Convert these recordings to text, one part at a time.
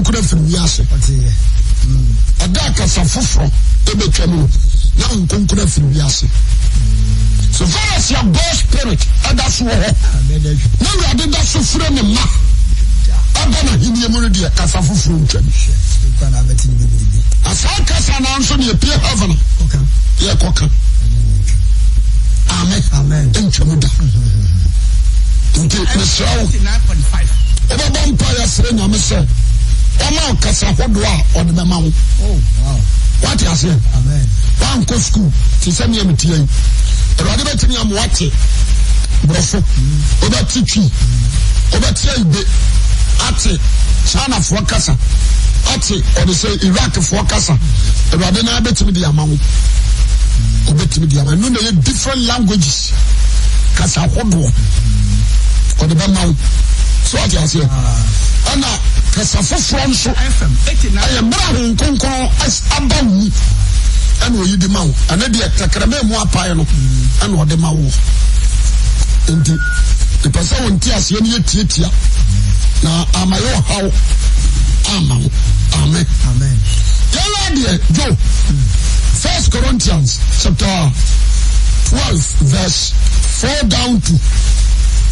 Kronkron afiri wiase. Ɛda a kasa foforɔ ɛbɛtwa mu no, na Honhom Kronkron afiri wiase. So far as your God spirit ɛda so wɔ hɔ, na Awurade da so frɛ ne mma ɛba n'ahenni mu no deɛ, kasa foforɔ ntwam. Na saa kasa no nso ne ɛpie heaven yɛkɔka. Amen. Ntwam da. Nti mesrɛ wo, wobɛbɔ mpaeɛ asrɛ Nyame sɛ ɔma wo kasa hodoɔ a ɔde bɛma wo. Oh, Wate aseɛ? Woankɔ sukuu te sɛ meɛ meteɛ yi. Awurade bɛtumi ama woate borɔfo, wobɛte twi, wobɛte ayibe, ate Chinafoɔ kasa, ate ɔde sɛ Iraqfoɔ kasa. Awurade naa bɛtumi de ama wo. Wobɛtumi de ama. Ɛno na ɛyɛ different languages. Kasa hodoɔ. Ɔde bɛma wo. So wate aseɛ? Ɛna kasa foforɔ nso ɛyɛ mmerɛ a Honhom Kronkron aba wo mu ɛna ɔyi de ma wo. Ɛno deɛ tɛkrɛma mu apae no ɛna ɔde ma wo. Nti mepɛ sɛ wo nte aseɛ no yɛ tiatia na ama yɛ ɔhaw ama wo. Amen. Yɛyɛ adeɛ Joe. First Corinthians chapter 12 verse 4 down to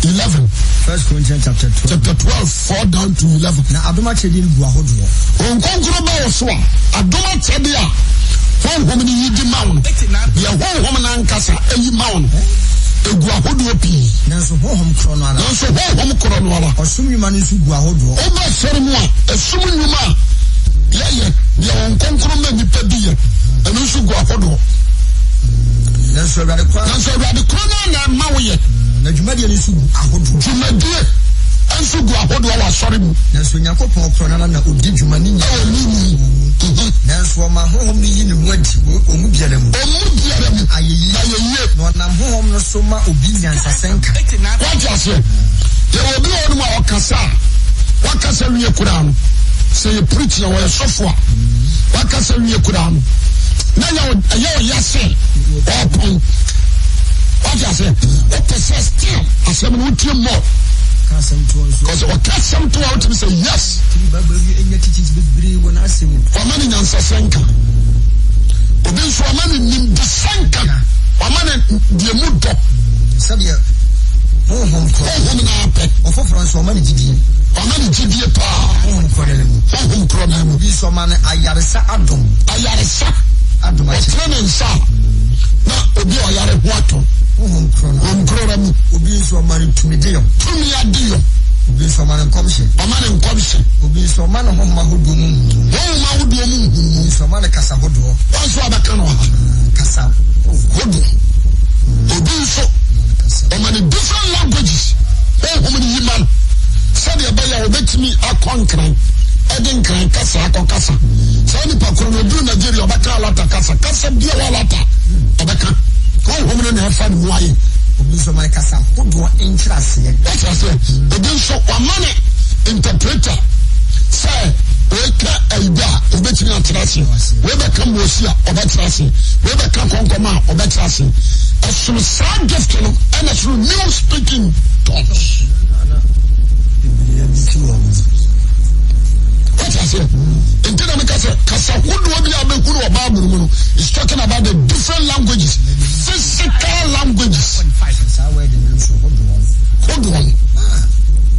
11. First Corinthians chapter 12. Chapter 12, 4 down to 11. Na adom akyɛdeɛ no gu ahodoɔ. Honhom Kronkron ba wo so a, adom akyɛdeɛ a Honhom no yi di ma wo no, deɛ Honhom no ankasa ayi ma wo no, egu ahodoɔ pii. Nanso Honhom korɔ no ara. Nanso Honhom korɔ no ara. Ɔsom nnwuma no nso gu ahodoɔ. Woba asɔre mu a, ɛsom nnwuma a yɛyɛ, deɛ Honhom Kronkron ma nnipa bi yɛ, ɛno nso gu ahodoɔ. Nanso Awurade korɔ. Nanso Awurade korɔ no ara na ɛma woyɛ. Na dwumadie no nso gu ahodoɔ. Dwumadie nso gu ahodoɔ wɔ asɔre mu. Nanso Onyankopɔn korɔ no ara na ɔdi dwuma ne nyinaa. Ɛwɔ ne mu. Nanso ɔma Honhom no yi ne ho adi wɔ wɔn mu biara mu. Wɔn mu biara mu. Ayɛyie. Ayɛyie. Na ɔnam Honhom no so ma obi nyansasɛnka. Wate aseɛ? Yɛwɔ obi wɔ hɔnom a ɔkasa a, wakasa wie koraa no, sɛ yɛ preaching a ɔyɛ sɔfo a, wakasa wie koraa no, na ɛyɛ ɔya sɛ ɔɔpɔn. Wate aseɛ? Wopɛ sɛ still asɛm no wotie more. Because ɔka asɛm to a wotumi sɛ yes. Wama no nyansasɛnka. Obi nso wama no nimdesɛnka. Wama no deɛ mu dɔ. Sɛdeɛ honhom korɔ. Honhom no ara pɛ. Ɔfoforɔ nso ɔma no gyidie. Ɔma no gyidie paa. Honhom korɔ no mu. Honhom korɔ no mu. Obi nso ɔma no ayaresa adom. Ayaresa. Adom akyɛ. Ɔtene ne nsa a na obi a ɔyare ho atɔ. Honhom korɔ no. Honhom korɔ no mu. Obi nso ɔma no tumi de yɔ. Tumi ade yɔ. Obi nso ɔma no nkɔmhyɛ. Ɔma no nkɔmhyɛ. Obi nso ɔma no honhom ahodoɔ mu nhunumu. Honhom ahodoɔ mu nhunumu. Obi nso ɔma no kasa hodoɔ. Wɔn nso abɛka no ha. Kasa hodoɔ. Obi nso ɔma no different languages. Honhom no yi ma no sɛdeɛ ɛbɛyɛ a ɔbɛtumi akɔ nkran ɛde nkran kasa akɔ kasa. Saa nipa koro no oduru Nigeria ɔbɛka alata kasa. Kasa bia wɔ alata ɔbɛka. Honhom no na ɛfa ne mu ayɛ. Obi nso ɔma no kasa hodoɔ nkyerɛaseɛ. Wate aseɛ? Obi nso wama no interpreter sɛ wɔka ayibe a obetumi akyerɛ aseɛ. Wɔbɛka mmosi a ɔbɛkyerɛ aseɛ. Wɔbɛka kɔnkɔm a ɔbɛkyerɛ aseɛ. Ɛsono saa gift no ɛna ɛsono new speaking tongues. Wate aseɛ? Nti na meka sɛ kasa hodoɔ bi a bɛhunu wɔ Bible mu no is talking about the different languages, physical languages. Hodoɔ no.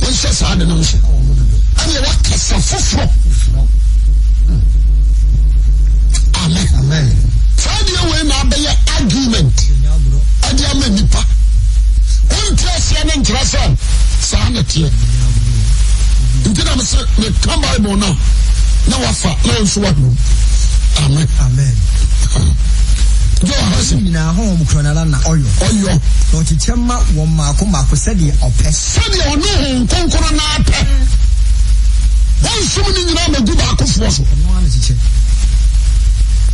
Wɔnhyɛ saa de no nso. Ɛne ɛwɔ kasa foforɔ. Amen. Saa deɛ wei na abɛyɛ argument ɛde ama nipa. Wonte aseɛ no nkyerɛ sɛ saa na ɛteɛ. Nti na mese meka Bible no a na wafa na wo nso wahunu. Amen. Amen. Joe Hasi. Nyinaa honhom korɔ no ara na ɔyɔ. Ɔyɔ. Na ɔkyekyɛ ma wɔn mmaako mmaako sɛdeɛ ɔpɛ. Sɛdeɛ ɔno Honhom Kronkron no ara pɛ. Wɔnsom ne nyinaa mɛgu baakofoɔ so. Ɔno ara na kyekyɛ.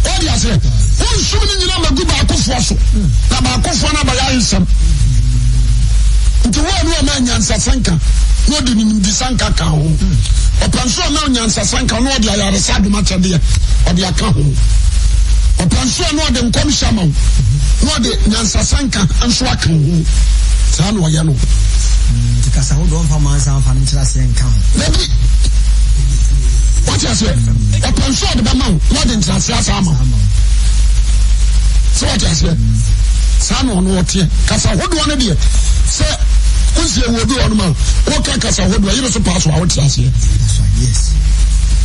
Wɔde aseɛ. Wɔnsom ne nyinaa mɛgu baakofoɔ so. Na baakofoɔ no abɛyɛ ayesɛm. Nti wɔn a ne ɔma nyansasanka na ɔde ne nimdisanka ka ho. Ɔpɛ nso ɔma nyansasanka na ɔde ayaresa adom akyɛdeɛ ɔde aka ho. Ɔpɛ nso a na ɔde nkɔmhyɛ ama wo na ɔde nyansasanka nso aka ho. Saa na ɔyɛ no. Nti kasa hodoɔ mfa mansa mfa no nkyerɛaseɛ nka ho. Dabi. aseɛ? Ɔpɛ nso ɔde bɛma wo na ɔde nkyerɛaseɛ asa ama wo. Sɛ wate aseɛ? Saa na ɔno ɔteɛ. Kasa hodoɔ no deɛ sɛ wonsie wɔ obi hɔ nom a woka kasa hodoɔ yere so paa so a wote aseɛ.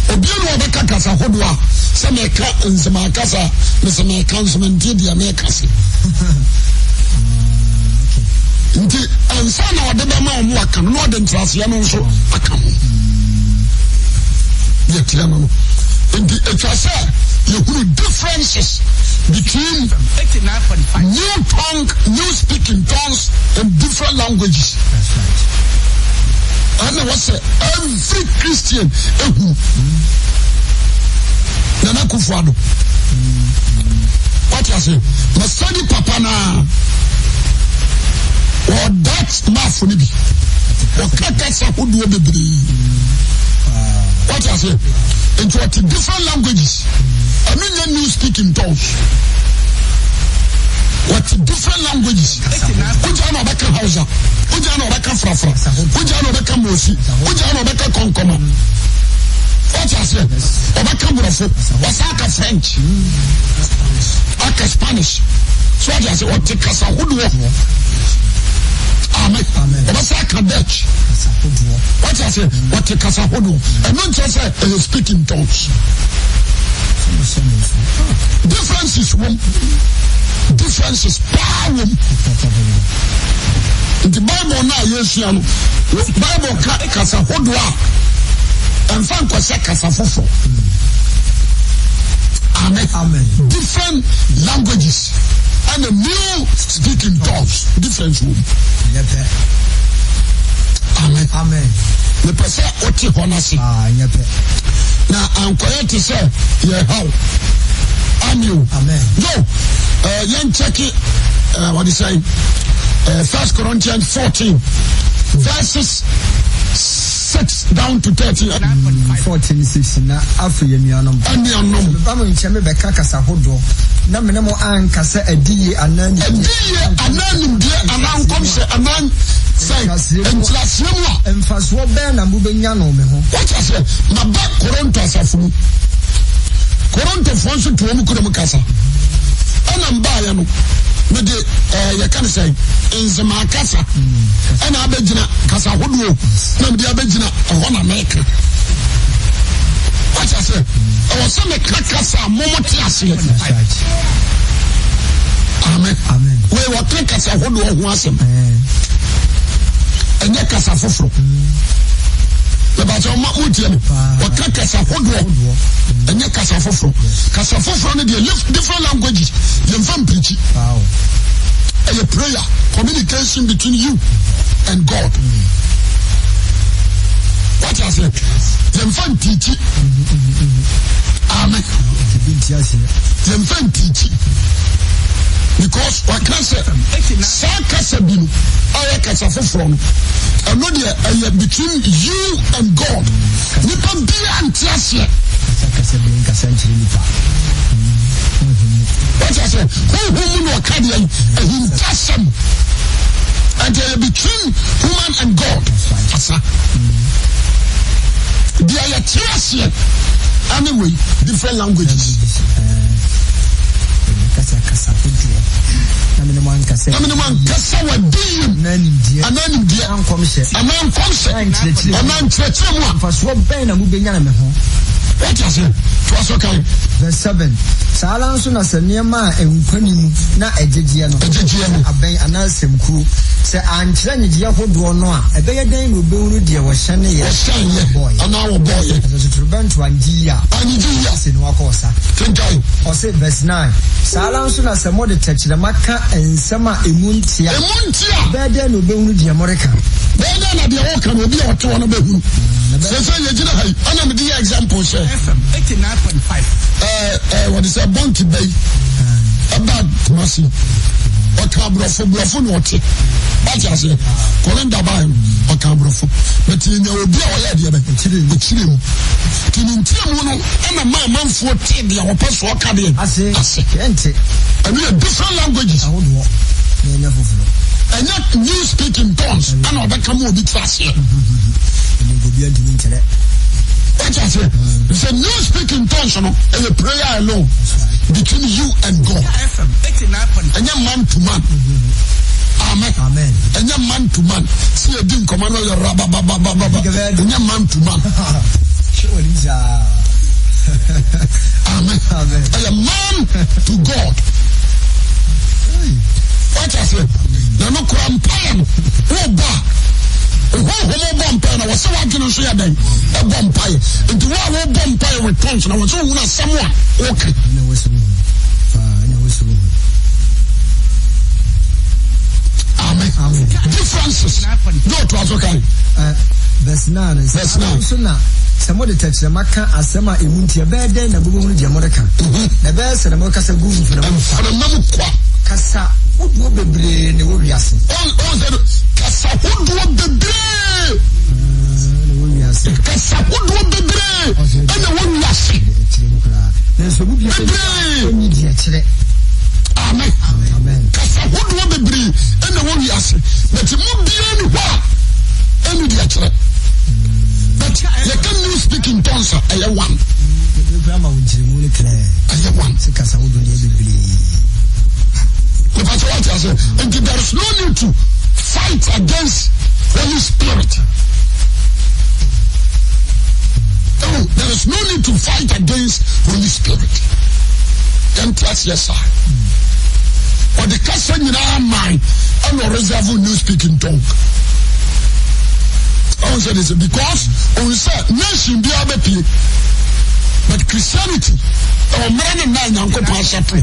Obia na ɔbɛka kasa hodoɔ a sɛ meka nzemaa kasa a mesɛ meka nso mente deɛ meka se. Nti ansa na ɔde bɛma wɔn aka no na ɔde nkyerɛaseɛ no nso aka ho. Deɛ teɛ no no. Nti atwa sɛ yɛhunu differences between new tongue, new speaking tongues and different languages. Ɛna wɔ sɛ every Christian ehunu. Nana Akufo-Addo. Wate ase? Masadi papa naa. Wɔ that mafo no bi. Wɔka kasa hodoɔ bebree. Wate ase? Nti wɔte different languages. Ɛno nyɛ new speaking tongues. Wɔte different languages. Wogya na ɔbɛka Hausa. Wogya na ɔbɛka Frafra. Wogya na ɔbɛka Mosi. Wogya na ɔbɛka Kɔnkɔma. Wate aseɛ? Ɔbɛka Borɔfo. Ɔsan aka French. Aka Spanish. So wate aseɛ? Ɔte kasa hodoɔ. Amen. Ɔbɛsan aka Dutch. Wate aseɛ? Ɔte kasa hodoɔ. Ɛno nkyerɛ sɛ ɛyɛ speak in tongues. Differences wom. Differences paa wom. Nti Bible no a yɛsua no, Bible ka kasa hodoɔ a ɛmfa nkɔhyɛ kasa foforɔ. Amen. Amen. Different languages and a new speaking tongues. Difference wom. Amen. Amen. Mepɛ sɛ wote hɔ no ase. Ah, na ankɔyɛ te sɛ yɛhaw. Amen. Amen. Yo, uh, yɛn kyɛke uh, wɔde sɛ uh, First Corinthians 14 verses 6 down to 13. 14 6 na afei anuanom. Anuanom. Meba mo nkyɛn mebɛka kasa hodoɔ na mene mo ankasa adiyie anaa nimdeɛ. Adiyie anaa nimdeɛ anaa nkɔmhyɛ anaa sɛ nkyerɛaseɛ mu a. Mfasoɔ bɛn na mobɛnya no me ho? Wate aseɛ? Maba Koronto asafo mu. Korontofoɔ nso te wɔn kurom kasa. Ɛna mbaeɛ no, mede ɛɛ eh, yɛka ne sɛ nzemaa kasa ɛna abɛgyina kasa ahodoɔ na mede abɛgyina ɛhɔ na mɛka. Wate aseɛ? Ɛwɔ sɛ meka kasa a mo mo te aseɛ. Amen. Wei wɔka kasa ahodoɔ ho asɛm. Ɛnyɛ kasa foforɔ. Bɛbàtɛ ɔma wotie me. Wɔka kasa hodoɔ. Ɛnyɛ kasa foforɔ. Kasa foforɔ no deɛ different languages. Yɛmfa mpirikyi. Ɛyɛ prayer communication between you and God. Wate aseɛ? Yɛmfa ntiikyi. Amen. Yɛmfa ntiikyi. Because waka sɛ saa kasa bi no ɛyɛ kasa foforɔ no ɛno deɛ ɛyɛ between you and God. Nipa biara nte aseɛ. Kasa bi nkasa nkyerɛ nipa. Wate aseɛ? Honhom mu na ɔka deɛ ahintasɛm. Ɛnti ɛyɛ between human and God. Asa. Deɛ yɛte aseɛ ɛne wei different languages. Kasa kasa hodoɔ. Na mene mo ankasa. Na mene mo ankasa wɔ adiyim. Anaa nimdeɛ. Anaa nimdeɛ. Anaa nkɔmhyɛ. Anaa nkɔmhyɛ. Anaa nkyerɛkyerɛ. Anaa nkyerɛkyerɛ mu a. Mfasoɔ bɛn na mobɛnya no me ho? Wate aseɛ? Toa so kan. Verse 7. Saa ara nso na sɛ nneɛma a nkwa nni mu na ɛgyegyeɛ no, ɛgyegyeɛ no, abɛn anaa sankuo, sɛ ankyerɛ nnyegyeɛ hodoɔ no a, ɛbɛyɛ dɛn na wɔbɛhunu deɛ wɔhyɛneeɛ wɔhyɛneeɛ anaa wɔbɔeɛ? Na sɛ totorobɛnto anngye yie a, annyegye yie a, se no akɔ ɔsa. Kenkan. Ɔse, verse 9, Saa ara nso na sɛ mode tɛkyerɛma ka nsɛm a emu nteɛ a, emu nteɛ a, ɛbɛyɛ dɛn na wɔbɛhunu deɛ moreka? Bɛyɛ dɛn na deɛ wɔka no obi a ɔte hɔ no bɛhunu? Sɛ sɛ yɛgyina ha yi, ɛna mede yɛ example sɛ, FM 89.5. ɛɛ ɛɛ wɔde sɛ bɔnte bɛ yi ɛba Kumasi, ɔka aborɔfo borɔfo na ɔte, wate aseɛ, kɔlenda baa no ɔka aborɔfo, but yɛnya obi a ɔyɛ adeɛ bɛ ɔkyerɛ mu, nti ne nkyerɛ mu no ɛna ma amanfoɔ te deɛ ɔpɛ so ɔka deɛ ase, ase. Yɛnte. Ɛno yɛ different languages. Ahodoɔ na ɛnyɛ foforɔ. Ɛnyɛ new speak in tongues ɛna ɔbɛka ma obi te aseɛ. Ɛmu nka obiara ntumi nkyerɛ. Wate aseɛ? Sɛ new speak in tongues no, ɛyɛ prayer alone between you and God. Ɛnyɛ man to man. Amen. Ɛnyɛ man to man. Sɛ yɛdi nkɔmɔ no yɛ rabababababa. Ɛnyɛ man to man. Amen. Ɛyɛ man to God. Wate aseɛ? Na no kora mpaeɛ no, wobɔ a, honhom bɔ mpaeɛ na wɔsɛ w'adwene nso yɛ dɛn? Ɛbɔ mpaeɛ. Nti wo a wobɔ mpaeɛ with tongues na wɔsɛ wohunu asɛm a woka. Amen. Differences. Ne ɔtoa so kan. Verse 9. Verse 9. Nso na sɛ mode tɛkyerɛma ka asɛm a emu nti ɛbɛyɛ dɛn na mobɛhunu deɛ moreka? Na ɛbɛyɛ sɛ na morekasa gu mframa mu kwa. Mframa mu kwa. Kasa hodoɔ bebree na ɛwɔ wiase. Ɔn sɛ kasa hodoɔ bebree. Na ɛwɔ wiase. Kasa hodoɔ bebree ɛna ɛwɔ wiase. Nanso emu biara Bebree. nni deɛ ɛkyerɛ. Amen. Amen. Kasa hodoɔ bebree ɛna ɛwɔ wiase. But mu biara ni hɔ a ɛni deɛ ɛkyerɛ. But yɛka new speak in tongues a ɛyɛ one. Ekura ma wo nkyerɛmu no clear. Ɛyɛ one. Sɛ kasa hodoɔ deɛ bebree. Nipa sɛ wate ase. Nti there is no need to fight against Holy Spirit. Oh, there is no need to fight against Holy Spirit. Yɛnte aseɛ saa. Ɔde kasa nyinaa man ɛna ɔreserve new speaking tongue. Ɔn sɛ de sɛ because ɔn sɛ nation biara bɛpie but Christianity ɛwɔ mmerɛ ne nna Nyankopɔn ahyɛ to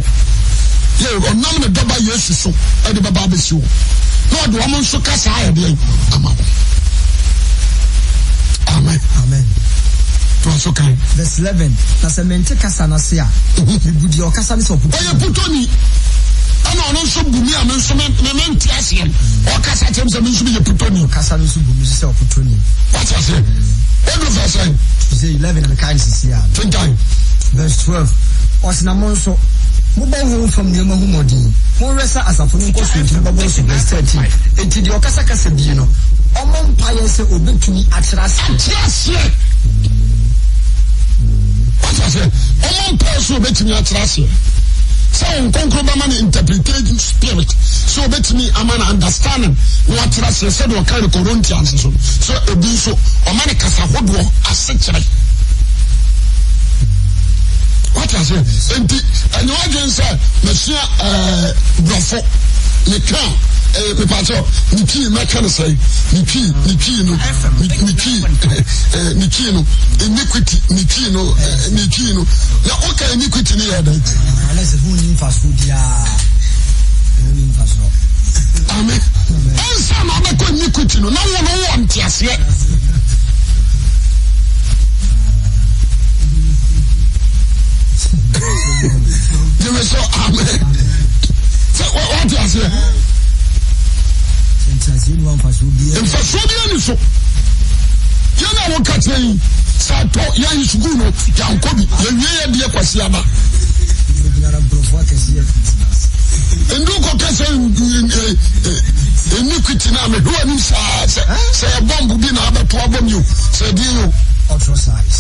yɛ ɔnam ne dɔba Yesu so ɛde bɛba abɛsi hɔ na ɔde wɔn nso kasa ayɛ deɛ ama wɔn. Amen. Amen. To aso kan. Verse 11. Na sɛ mente kasa no ase a, mebu deɛ ɔkasa no sɛ ɔpotoni. Ɔyɛ potoni. Ɛna ɔno nso bu me a me nso me me mente aseɛ no. Ɔkasa kyerɛ me sɛ me nso meyɛ potoni. Ɔkasa no nso bu me nso sɛ ɔpotoni. Wate aseɛ? Wodu verse sɛn? Sɛ 11 na mekae no sisi a. Kenkan. Verse 12. Ɔse na mo nso, mobɔ honhom fam nneɛma ho mmɔden. Monhwɛ sɛ asafo no nkɔsoɔ nti mobɛboro so. Verse 13. Enti deɛ ɔkasa kasa bie no, ɔmmɔ mpaeɛ sɛ ɔbɛtumi akyerɛ aseɛ. Akyerɛ aseɛ. Wate aseɛ? Ɔmmɔ mpaeɛ sɛ ɔbɛtumi akyerɛ aseɛ. Sɛ wɔn nkonkron bɛma no interpretative spirit, sɛ ɔbɛtumi ama no understanding na wakyerɛ aseɛ sɛdeɛ ɔka no Corinthians so, sɛ obi nso ɔma no kasa hodoɔ asekyerɛ. Wate aseɛ? Enti ɛnyɛ wadwen sɛ masua ɛɛ borɔfo meka ɛɛ mepa kyɛw ne twi mɛka no sɛn ne twi ne twi no ne twi ɛɛ ne twi no iniquity ne twi no ɛɛ ne twi no na woka iniquity no yɛ dɛn. Alex ho ni mfasoɔ biara ho ni mfasoɔ. Amen. Ansa na ɔbɛkɔ iniquity no na wɔn wɔ nteaseɛ. Gyeme so amen. Sɛ wate aseɛ. Mfasoɔ biara ni so. Yɛn a wɔka kyerɛ yi sɛ atɔ yɛn sukuu no yɛankɔ bi yɛwie yɛ deɛ kwasi aba. Ndu kɔka sɛ iniquity na mehwɛ w'anim saa sɛ sɛ yɛ bɔmbo bi na abɛto abɔ mi o sɛ ɛdeɛ yi o. Ultrasize.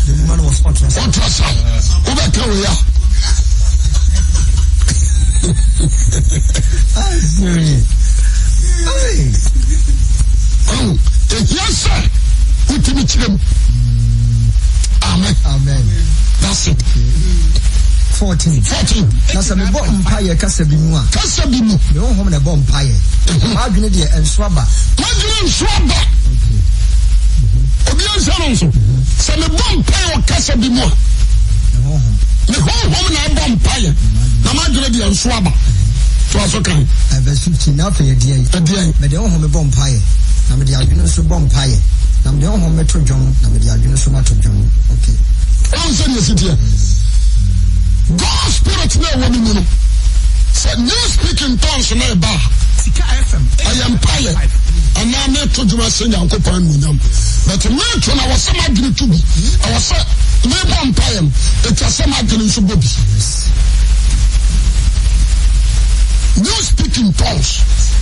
The woman was ultrasize. Ultrasize. Wobɛka wei a. Ehia sɛ wotumi kyerɛ mu. Amen. Amen. That's it. 14. 14. Na sɛ mebɔ mpaeɛ kasa bi mu a. Kasa bi mu. Me honhom na ɛbɔ mpaeɛ. M'adwene deɛ ɛnso aba. M'adwene nso aba. Obi ansa no nso. Sɛ mebɔ mpaeɛ wɔ kasa bi mu a. Me honhom na ɛbɔ mpaeɛ. Na m'adwene deɛ nso aba. To aso kan. Verse 15. Na afei ɛdeɛn? Ɛdeɛn? Mede honhom bɔ mpaeɛ. Na mede adwene nso bɔ mpaeɛ. Na mede honhom meto dwom. Na mede adwene nso mato dwom. Okay. Ɔn sɛ deɛ si teɛ. God spirit na ɛwɔ ne mu no. Sɛ new speaking tongues na ɛba a, ɛyɛ mpaeɛ anaa meto dwom ahyɛ Nyankopɔn anuonyam. But meto na ɛwɔ sɛ m'adwene to bi. Ɛwɔ sɛ mebɔ mpaeɛ no, ɛtwa sɛ m'adwene nso bɔ bi. New speaking tongues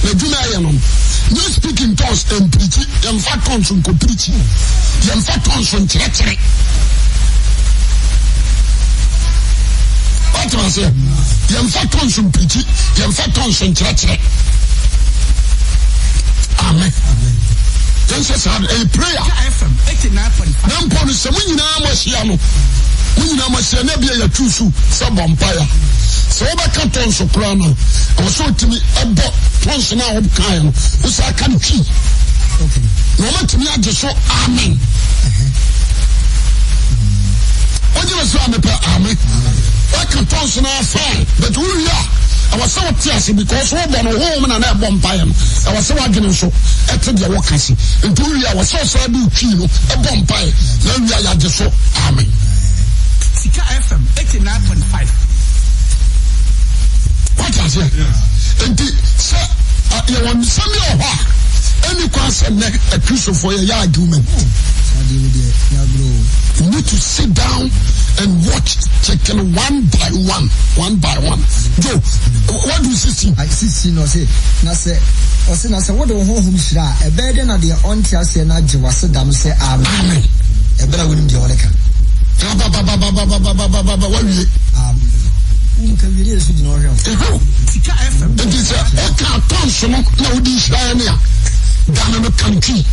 na adwuma ɛyɛ no. Nye speak in tongues mpirikyi, yɛmfa tongues nkɔpirikyi, yɛmfa tongues nkyerɛkyerɛ. Wate aseɛ? Yɛmfa tongues mpirikyi, yɛmfa tongues nkyerɛkyerɛ. Amen. Yɛnhyɛ saa no, ɛyɛ prayer. Na mpo no sɛ mo nyinaa mo ahyia no, mo nyinaa mo ahyia na ebia yɛtu su sɛ bɔ mpaeɛ. Sɛ wobɛka tongues koraa no, ɛwɔ sɛ otumi ɛbɔ tongues no a wɔkaeɛ no, wosan ka no twi. Na wɔatumi agye so amen. Wogye me so a mepɛ amen. Woaka tongues no fine, but wowie a ɛwɔ sɛ wote ase because wobɔ no honhom na na ɛbɔ mpaeɛ no. Ɛwɔ sɛ woadwene nso ɛte deɛ wɔka se. Nti wowie a ɛwɔ sɛ ɔsan de twi no ɛbɔ mpaeɛ na awie a yɛagye so amen. Sika FM 89.5. Wate aseɛ? Nti sɛ yɛwɔ nsɛm bi wɔ hɔ a ɛni kwan sɛ nnɛ akristofoɔ yɛyɛ argument. You need to sit down and watch chicken one by one, one by one. Joe, what do you see? I see, no, say, na sɛ ɔse na sɛ wode wo honhom hyira a ɛbɛyɛ dɛ na deɛ ɔnte aseɛ no agye w'aseda no sɛ amen. Amen. Ɛberɛ a wonim deɛ ɔreka. Babababababababa wawie. Amen. Wonka wie ne yɛ so gyina ɔhwɛ wo. Ɛhɔ. Nti sɛ ɔka tɔnso no na wode nhyira yɛ ne a dane no kantwi.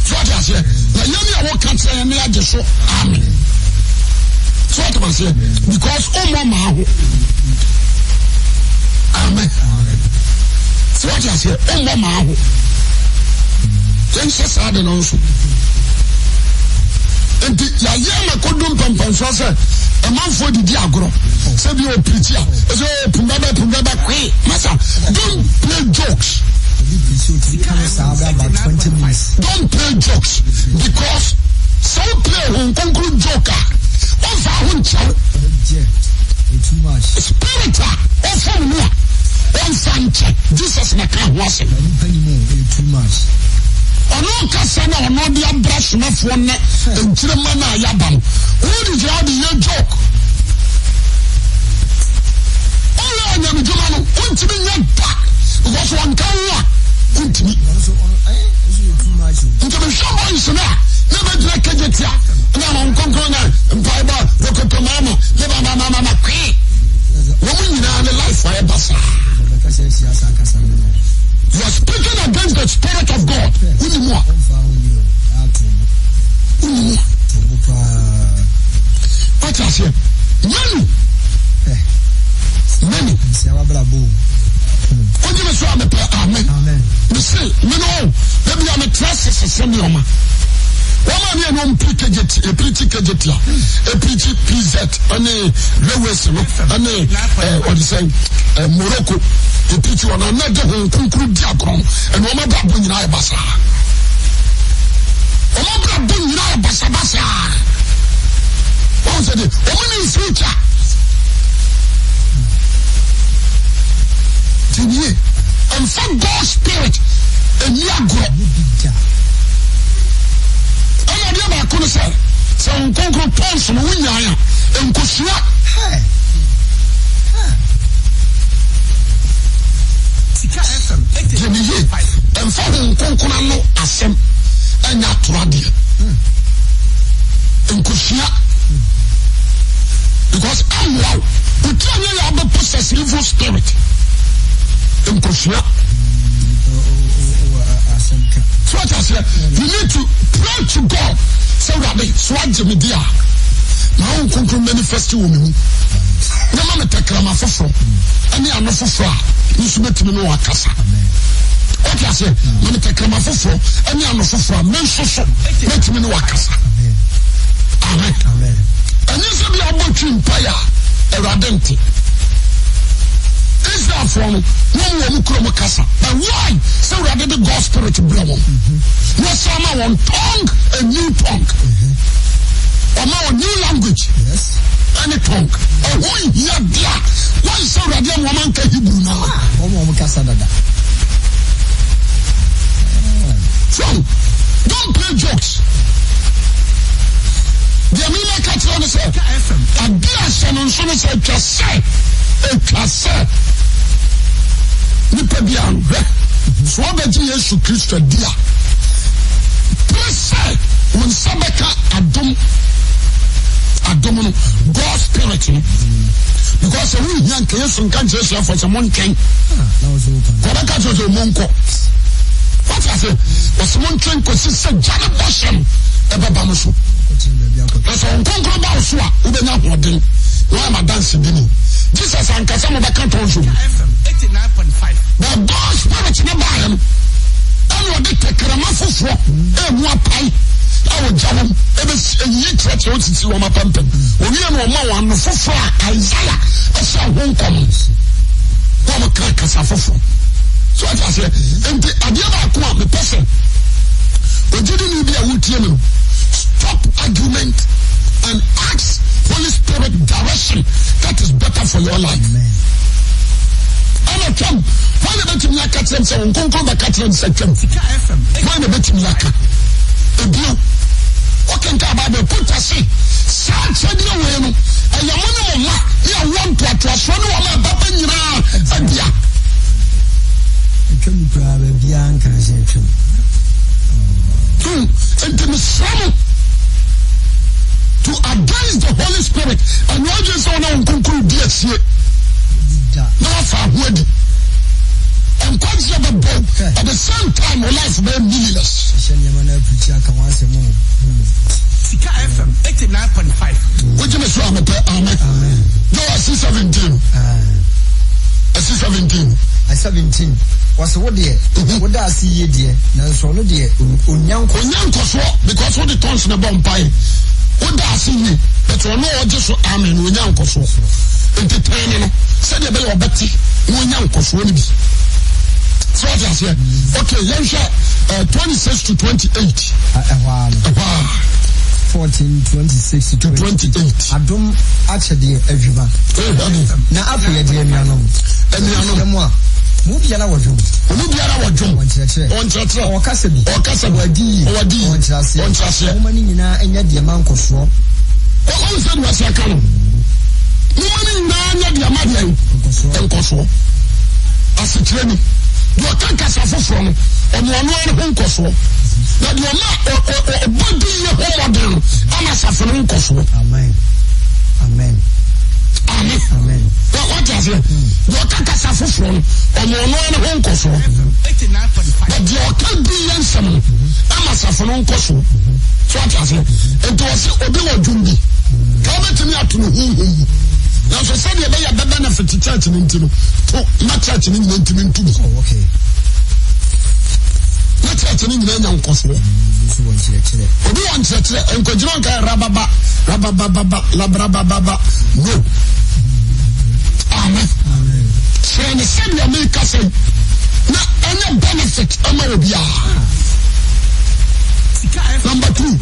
So ɔte aseɛ na yɛn a wɔka kyerɛ yɛn ne agye so amen. So ɔte aseɛ because ɔmmɔ maa ho. Amen. So ɔte aseɛ ɔmmɔ maa ho. Yɛnhyɛ saa de no nso. Nti yɛayɛ ma kɔdu mpɛmpɛnsoɔ sɛ ɛmanfoɔ didi agorɔ sɛ bi ɔpirikyi a ɛsɛ ɔpum bɛbɛ pum bɛbɛ kwee masa don't play jokes. Don't play jokes because sɛ wo play ho nkonkoro joke a wɔmfa ho nkyɛw. Spirit a ɔfam no a ɔmfa nkyɛ Jesus na ka ho asɛm. Ɔno kasa na ɔno de abra somafoɔ ne nkyerɛma no a yɛaba no wode gyina wode yɛ joke. Ɔyɛ anyamedwuma no wontumi nyɛ da because wɔnka wo a wontumi. Nti mehwɛ boys no a na bɛgyina kagye tia na ama nkonkron na mpaebɔ rokoto mama ne bamamamama kwee wɔn nyinaa ne life ayɛ basaa. You are speaking against the spirit of God. Wonni mu a. Wonni mu a. Wate aseɛ? Many. Many. Wogye me so a mepɛ amen. Mese me no ebi a metra ase sese nneɛma. Wɔn a ne ɛno mpiri kejeti epirikyi kejeti a epirikyi PZ ɛne railways no ɛne ɛɛ ɔde sɛn ɛɛ Morocco epirikyi wɔn a na ɛde ho nkunkuru di agorɔ no ɛna wɔn abrabɔ nyinaa yɛ basaa. Wɔn abrabɔ nyinaa yɛ basabasa. Wɔn sɛ de wɔn ni future. Tinie nfa God spirit ɛni agorɔ. Ɛna adeɛ baako no sɛ sɛ wɔn nkonkron tɔns no wonyae a nkosua. Tinie nfa wɔn nkonkron ano asɛm ɛnyɛ atoro adeɛ. Nkosua because ɛmmoa wo. Wo tiri anyɛ yɛ abɛ possess evil spirit. Nkosua. So what I say, you need to pray to God. Sɛ Awurade, so agye me di a, na wo nkonkron manifest wɔ me mu. Na ma me tɛkrɛma foforɔ ɛne ano foforɔ a me nso bɛtumi ne wɔn akasa. What I say, ma me tɛkrɛma foforɔ ɛne ano foforɔ a me nso so bɛtumi ne wɔn akasa. Amen. Ɛnyɛ sɛ bi abɔ twi mpaeɛ a Awurade nte. Israelfoɔ no, wɔn wɔ wɔn kurom kasa. But why sɛ Awurade de God spirit brɛ wɔn? Na ɔsan ma wɔn tongue, a new tongue. Ɔma wɔn new language. Ɛne tongue. Ɛho nhia dea. Why sɛ Awurade ama wɔn anka Hebrew na? Wɔn wɔn kasa dada. So, don't play jokes. Deɛ mi na ka kyerɛ no sɛ, ade a hyɛ no nso no sɛ atwa sɛ, atwa sɛ nipa bi anhwɛ. So wobɛgye Yesu Kristo adi a, pere sɛ wo nsa bɛka adom adom no, God spirit no. Because sɛ wohia nka Yesu nka nkyerɛ asuafoɔ sɛ montwɛn. Wɔbɛka kyerɛ sɛ monkɔ. Wate ase? Wɔsɛ montwɛn kɔsi sɛ gya ne bɔhyɛ no ɛbɛba mo so. Na sɛ wɔn nkonkron ba wo so a, wobɛnya ahoɔden na woayɛ m'adansedini. Jesus anka sɛ mobɛka tɔn so. But God spirit no baeɛ no, ɛna ɔde tɛkrɛma foforɔ ɛmu apae a ɔgya wɔm ɛbɛsi ɛyiyi kyerɛkyerɛ osisi wɔn apampam. Owie no ɔma wɔn ano foforɔ a Isaiah ɛhyɛ ho nkɔm. Wɔn ka kasa foforɔ. So ɔte aseɛ. Nti adeɛ baako a mepɛ sɛ ogyidini bi a wotie me no, stop argument and ask Holy Spirit direction that is better for your life. Ɛna twam, hwan na bɛtumi aka kyerɛ m sɛ wɔn nkonkron bɛka kyerɛ m sɛ twam? Hwan na bɛtumi aka? Ebio, wokenka Bible, Peter se, saa akyɛdeɛ wei no, ɛyɛ mo ne mo mma ne awoɔ ntoatoasoɔ ne wɔn a ɛbɛba nyinaa adea. Atwam koraa baabiara nkaa sɛ atwam. Nti mesrɛ mo to against the Holy Spirit ɛnyɛ ɔdwen sɛ wɔn a wɔn nkonkoro di asie na wafa ho adi nkwagyeɛ bɛbɔ at the same time your life bɛyɛ meaningless. Hyɛ nneɛma no apirikyi aka wɔn asɛm o. Sika FM 89.5. Wogye me so a mepɛ amen. Joel asi 17. Asi 17. 17. Wɔse wo deɛ, mhm. woda ase yie deɛ, nanso ɔno deɛ ɔnya nkɔsoɔ. Ɔnya nkɔsoɔ because wode tons na bɔ mpaeɛ. Woda ase yie, but ɔno a ɔgye so amen no ɔnya nkɔsoɔ. Nti tɛn ne no sɛdeɛ ɛbɛyɛ ɔbɛte na ɔnya nkɔsoɔ no bi. So ɔte aseɛ? Okay, yɛnhwɛ 26 to 28. Ɛhɔ ara no. Ɛhɔ ara. 14, 26 to 28. Adom akyɛdeɛ adwuma. Na afei ɛdeɛ anuanom. Anuanom. Mesrɛ mo a, mo mu biara wɔ dwom. Mo mu biara wɔ dwom. Ɔwɔ nkyerɛkyerɛ. Ɔwɔ nkyerɛkyerɛ. Ɔwɔ kasa bi. Ɔwɔ kasa bi. Ɔwɔ adiyie. Ɔwɔ adiyie. Ɔwɔ nkyerɛaseɛ. Ɔwɔ nkyerɛaseɛ. Momma ne nyinaa nyɛ deɛ ɛma nkɔsoɔ. Ɔhu sɛ deɛ ɔsi aka no. Momma ne nyinaa nyɛ deɛ ɛma deɛ nkɔsoɔ. Nkɔsoɔ. Asekyerɛ ni. Deɛ ɔka kasa foforɔ no, ɔmo ɔno ara ho nkɔsoɔ. Na deɛ ɔma ɔbɔ diyie ho mmɔden no, ama asafo no nkɔsoɔ. Amen. Amen. Amen. Amen. Wate aseɛ? Deɛ ɔka kasa foforɔ no, ɔma ɔno ara ne ho nkɔsoɔ. But deɛ ɔka di yɛ nsɛm no, ama asafo no nkɔsoɔ. So wate aseɛ? Nti wɔse obi wɔ dwom bi, ka wobɛtumi ato no honhom mu. Nanso sɛdeɛ ɛbɛyɛ bɛ benefit church no nti no, to na church no nyina ntumi nto bi. Oh, okay. Na church no nyina nya nkɔsoɔ. Obi wɔ nkyerɛkyerɛ, nkɔgyina nka rababa, rabababa, labrabababa. No. Amen. Kyerɛ ne sɛdeɛ meka sɛ na ɛnyɛ benefit ɛma obiara. Number two,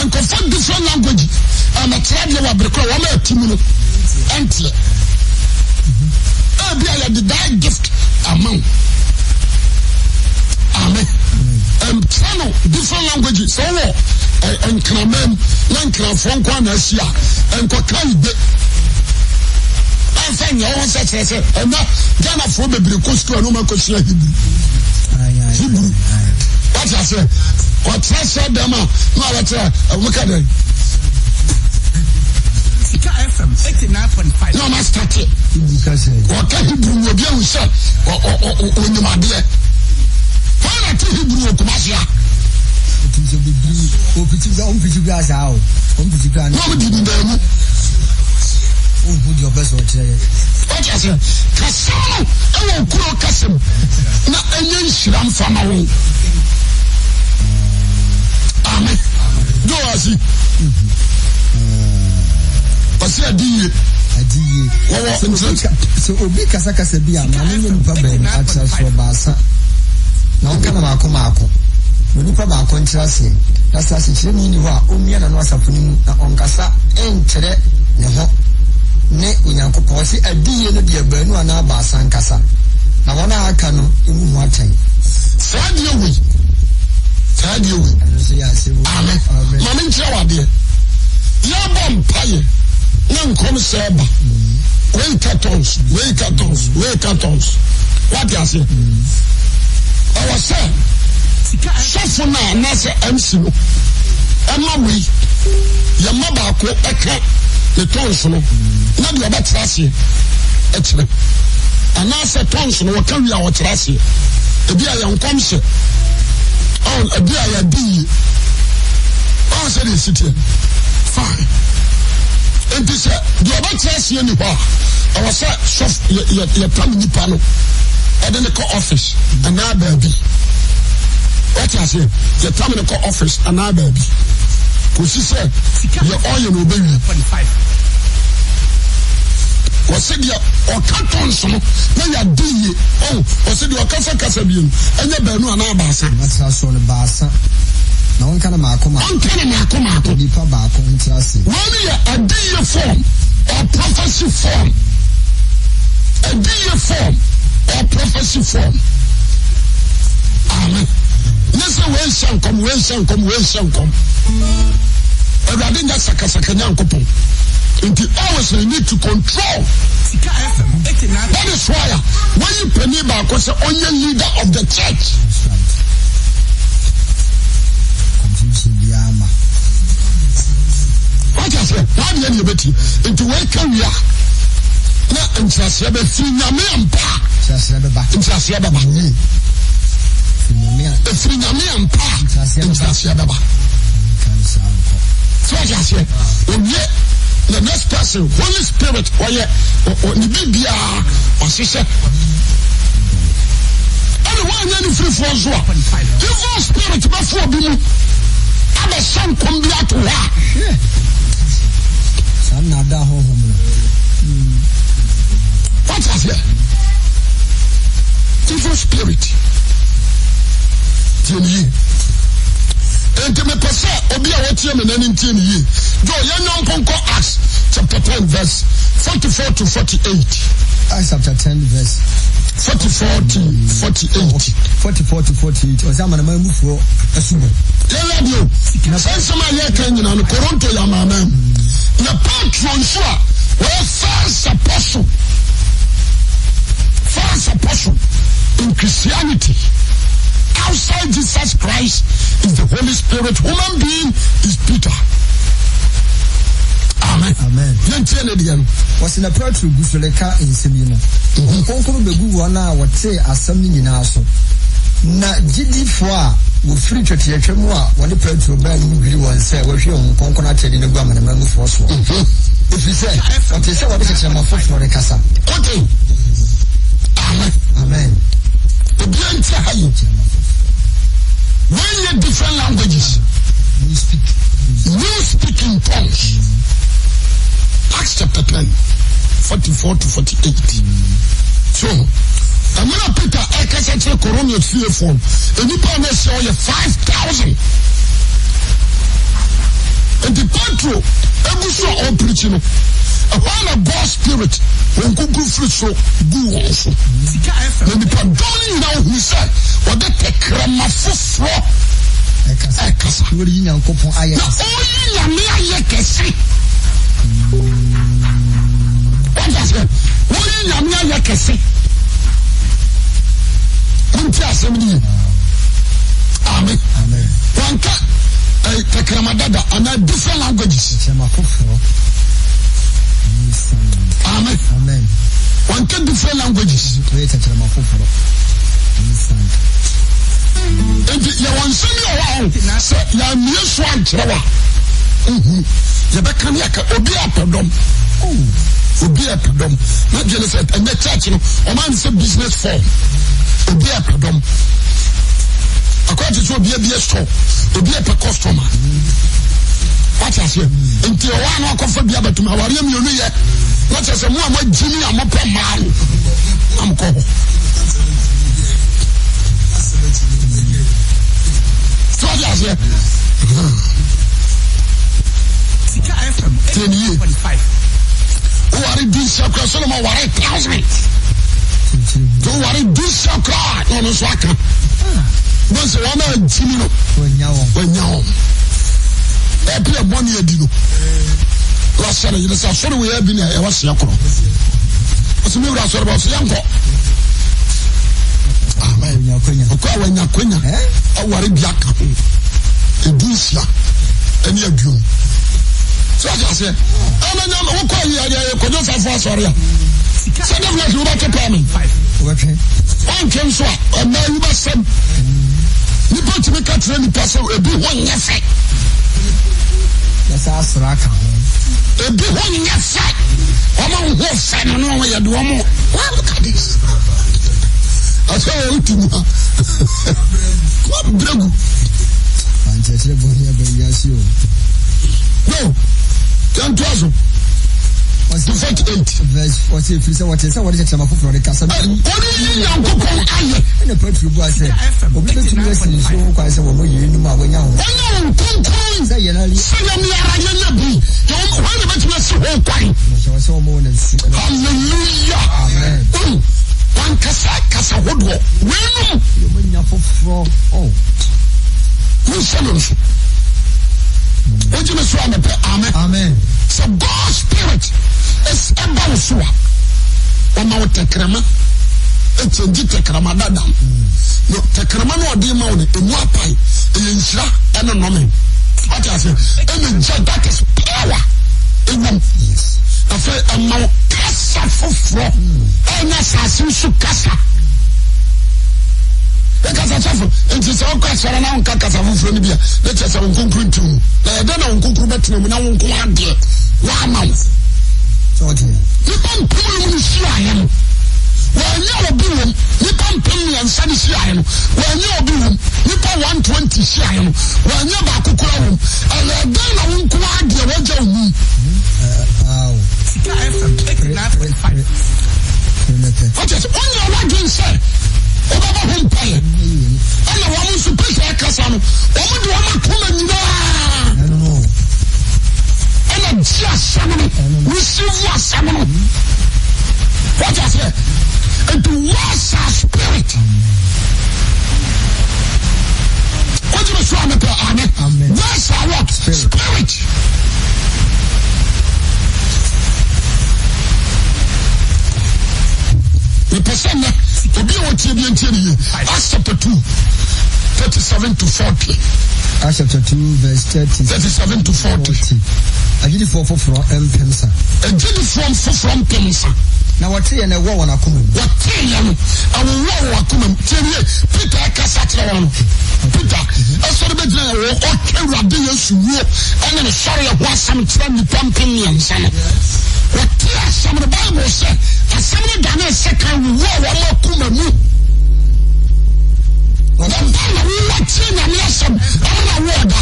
nkɔfa different language ɛmɛkyerɛ deɛ wɔ abere kora wɔn a ɛti mu no ɛnteɛ. Ebi a yɛde that gift ama wo. Amen. Ɛnkyerɛ no different language sɛ wɔ nkraman mu na nkrafoɔ nko na ahyia nkɔka igbe. Ɛnfa nyɛ wɔn sɛ kyerɛ sɛ ɛnɛ Ghanafoɔ bebree kɔ sukuu a na wɔn akɔsua Hebrew. Hebrew. Wate aseɛ? Ɔkyerɛ sɛ dɛm a na ɔbɛkyerɛ ɛwɔ ka dɛn? Sika FM 89.5. Na ɔma starte. Ɔka Hebrew mu obi ahu sɛ ɔnim adeɛ. Wɔn na te Hebrew wɔ Kumasi a. Na ɔmo di deda mu. Wate aseɛ? Kasa no ɛwɔ kuro kasa mu na ɛnyɛ nhyira mfa ma wo. Amen. Do ase. Ɔsi adi yie. Adi yie. Wɔwɔ nkyerɛkyerɛ. Sɛ obi kasakasa bi a, ma no nyɛ nipa baanu atra soɔ baasa, na ɔnka no maako maako, na onipa baako nkyerɛ aseɛ. Na sɛ asekyerɛni nni hɔ a, ɔmmia n'ano asafo no mu, na ɔnkasa nkyerɛ ne ho ne Onyankopɔn. Ɔse adiyie no deɛ baanu anaa baasa nkasa, na wɔn a aka no mmu ho atɛn. Saa adeɛ wei, saa adeɛ wei. Ɛno nso yɛ asɛm o. Amen. Amen. Ma me nkyerɛ wo adeɛ. Yɛbɔ mpaeɛ na nkɔm sɛ ba. Wei ka tons, wei ka tons, wei ka tons. Wate aseɛ? Ɛwɔ sɛ sɔfo no anaasɛ MC no ɛma wei yɛma baako ɛka ne tɔns no na deɛ ɔbɛkyerɛ aseɛ ɛkyerɛ anaasɛ tɔns no wɔka wie a ɔkyerɛ aseɛ ebi a yɛ nkɔmhyɛ ɔn ebi a yɛde yie ɔn sɛ deɛ esi teɛ fine nti sɛ deɛ ɔbɛkyerɛ aseɛ ni hɔ a ɛwɔ sɛ sɔf yɛ yɛ yɛtam nipa no ɛde ne kɔ office anaa baabi wate aseɛ yɛtam no kɔ office anaa baabi kòsi sɛ deɛ ɔyɛ no ɔbɛwie wɔsi deɛ ɔka tɔns no na yɛade yie ɔn wɔsi deɛ ɔkasa kasa bie no ɛnyɛ baanu anaa baasa. Wɔtena soɔ no baasa na wɔnka no maako maako. Ɔnka no maako maako. Nipa baako ntra ase. Wɔn yɛ adiyie form or prophecy form. Adiyie form or prophecy form. Amen. Nye sɛ wei nhyɛ nkɔm, wei nhyɛ nkɔm, wei nhyɛ nkɔm. Awurade nyɛ sakasaka Nyankopɔn. Nti always you need to control. That is why a wɔyi panin baako sɛ ɔnyɛ leader of the church. Confusion biara ma. Wate aseɛ? W'adeɛ ne yɛbɛtie. Nti wei ka wie a, na nkyerɛaseɛ bɛ firi Nyame ampa a. Nkyerɛaseɛ bɛba. Nkyerɛaseɛ bɛba. Ɛfiri Nyame ampa a. Nkyerɛaseɛ bɛba. So wate aseɛ? Owie, the next person, Holy Spirit, ɔyɛ ne biribiara ɔhyehyɛ. Ɛna woanyɛ ne firifoɔ nso a, evil spirit bɛfo obi mu abɛhyɛ nkɔm bi ato hɔ a. Saa nnaadaa honhom no. Wate aseɛ? Evil spirit. Tie me yie. Enti mepɛ sɛ obi a wɔtie me n'ani ntie me yie. Joe, yɛn nyɔnko nkɔ Acts chapter 10 verse 44 to 48. Acts chapter 10 verse 44 to 48. 44 to 48. Ɔsɛ amanaman mufoɔ asubɔ. Yɛyɛ deɛ o. Sɛ nsɛm a yɛka nyinaa no, Koronto yɛ amanaman mu. Na Petro nso a wɔyɛ first apostle, first apostle in Christianity, outside Jesus Christ is the Holy Spirit, human being is Peter. Amen. Amen. Yɛntie ne deɛ no. Wɔsi na Petro gu so reka nsɛm yi no, Honhom Kronkron begu wɔn a wɔtee asɛm no nyinaa so. Na gyidifoɔ a wɔfiri twetiatwa mu a wɔne Petro bae no ho dwirii wɔn sɛ wɔahwie Honhom Kronkron akyɛde no agu amanaman mufoɔ soɔ, ɛfiri sɛ wɔtee sɛ wɔde tɛkyerɛma foforɔ rekasa. Wote? Amen. Amen. Obiara nti ha yi. Wɔnyɛ different languages. New speak. New speak in tongues. Acts chapter 10, 44 to 48. So, ɛmena Peter ɛkasa kyerɛ Cornelius fiefoɔ no, nnipa a na ɛhyɛ hɔ yɛ 5,000. Nti Petro egu so a ɔpirikyi no, ɛhɔ a na God spirit wɔn kunkun firi soro gu wɔn so. Na nipa dɔm no nyinaa ohunu sɛ wɔde tɛkrɛma foforɔ ɛkasa. Na ɔreyi Nyankopɔn ayɛ Na kɛse. ɔreyi Nyame ayɛ kɛse. Wate aseɛ? Wɔyi Nyame ayɛ kɛse. Wonti asɛm no ye. Amen. Amen. Wanka eh, tɛkrɛma dada anaa different languages. Tɛkrɛma foforɔ. Amen. Amen. Wanka different languages. Wɔyɛ tɛkrɛma foforɔ. Nti yɛwɔ nsɛm bi wɔ hɔ a sɛ yɛammie so ankyerɛ wo a, nhunu. Yɛbɛka ne aka obi a pɛ dɔm. Obi a pɛ dɔm. Na dwene sɛ ɛnyɛ church no, ɔma ne sɛ business form. Obi a pɛ dɔm. Akɔyɛ te sɛ obi abie store, obi a pɛ customer. Wate aseɛ? Nti ɔwɔ a na wakɔfa bi abɛtum awareɛ mmienu yɛ. Na kyerɛ sɛ mo a moagyimi a mopɛ mmaa no, na mokɔ hɔ. So wate aseɛ? Sika FM Tie ne yie. 8.5. Woware di nsia koraa Solomon ware thousand. Nti woware di nsia koraa na ɔno nso aka. Bɛn sɛ wɔn a agyimi no Wɔanya wɔn. wɔanya wɔn. Ɛpi ɛbɔ ne adi no. Wɔahyɛ no yere sɛ asɔre wei abi na ɛwɔ seɛ korɔ. Ɔsɛ me wura asɔre bɛ ɔsɛ yɛnkɔ. Amen. Ɔkɔ a wanya akwanya aware bi aka ho. Edu nsia ɛne aduonu. So ɔte aseɛ. Ɛna nyame wokɔ yi ɛdeɛ yɛ kɔdwo safo asɔre a. Sɛ definitely wobɛtwe paa me. Wantwe nso a ɛmɛ yi bɛsɛm. Nipa tumi ka kyerɛ nipa sɛ ebi ho nyɛ fɛ. Yɛsɛ asra ka ho. Ebi ho nyɛ fɛ. Wɔn a ho fɛ no no wɔn yɛ de wɔn. Wow, look at this. Ɔsɛ wɔn ti mu ha. Wɔn brɛ gu. Nkyerɛkyerɛ bɔ ní ɛbɛ wiase o. No, yɛn to aso. 48. Verse 40 ɛfiri sɛ wɔte sɛ wɔde tɛkyerɛma foforɔ de kasa. Wɔde yi Nyankopɔn ayɛ. Ɛna Petro bua sɛ, obi bɛtumi asi nsuo ho kwan sɛ wɔmmɔ yeinom a wɔanya ho. Wɔanya wɔn kronkron. Sɛ yɛn ara. Sɛ yɛn ara yɛnya bi. Yɛn wɔn na bɛtumi asi ho kwan. Wɔhyɛ wɔ sɛ wɔmmɔ wɔn asu. Hallelujah. Amen. Wɔn kasa kasa hodoɔ. Weinom. Wɔanya foforɔ. Oh. Wonhyɛ no nso. Wogye me so a mepɛ amen. Amen. Sɛ God spirit ɛba wo so a, ɔma wo tɛkrɛma. Ɛkyɛngye tɛkrɛma dada. No tɛkrɛma no ɔde ma wo no emu apae. Ɛyɛ nhyira ɛne nnome. Wate ase? Ɛne gya that is power. Ɛwom. Afei ɛma wo kasa foforɔ. Ɛnyɛ asase so kasa. Ɛkasa sɔfo nti sɛ ɔkɔ asɔre na wonka kasa foforɔ no bi a na kyerɛ sɛ wo nkonkro nti mu. Na yɛdɛ na wo nkonkro bɛtena mu na wo nko adeɛ woama wo. Nipa mpem no hyiaeɛ no wɔanyɛ obi wom. Nipa 300 no hyiaeɛ no wɔanyɛ obi wom. Nipa 120 hyiaeɛ no wɔanyɛ baako kora wom. Ɛyɛ dɛn na wo nko adeɛ wɔagya wo mu. Sika FM 89.5. Wɔkyɛ sɛ wonyɛ w'adwene sɛ wobɛbɔ ho mpaeɛ. Ɛna wɔn nso Peter ɛkasa no, wɔn de wɔn akoma nyinaa ɛna gye asɛm no, receive asɛm no. Wɔkyɛ sɛ, nti words are spirit. Wogye me so a mepɛ amen. Words are what? Spirit. Mepɛ sɛ nnɛ obi a wɔtie bi ntie ne yie. Acts chapter 2, 37 to 40. Acts chapter 2 verse 30. 37 to 40. 40. Agyidifoɔ foforɔ mpemsa. Agyidifoɔ foforɔ mpemsa. Na wɔteeɛ no ɛwɔ wɔn akoma mu. Wɔteeɛ no ɛwowɔ wɔn akoma mu. Tie nie, Peter ɛkasa kyerɛ wɔn no. Peter ɛsɔre bɛgyina yɛ wɔ ɔka Awurade Yesu wuo ɛne ne sɔreɛ ho asɛm kyerɛ nnipa 300 no. Wɔtee asɛm no, Bible sɛ asɛm no danee sekan wowɔ wɔn akoma mu. Wɔba na wowɔ tie Nyame asɛm ɛne na wowɔ da.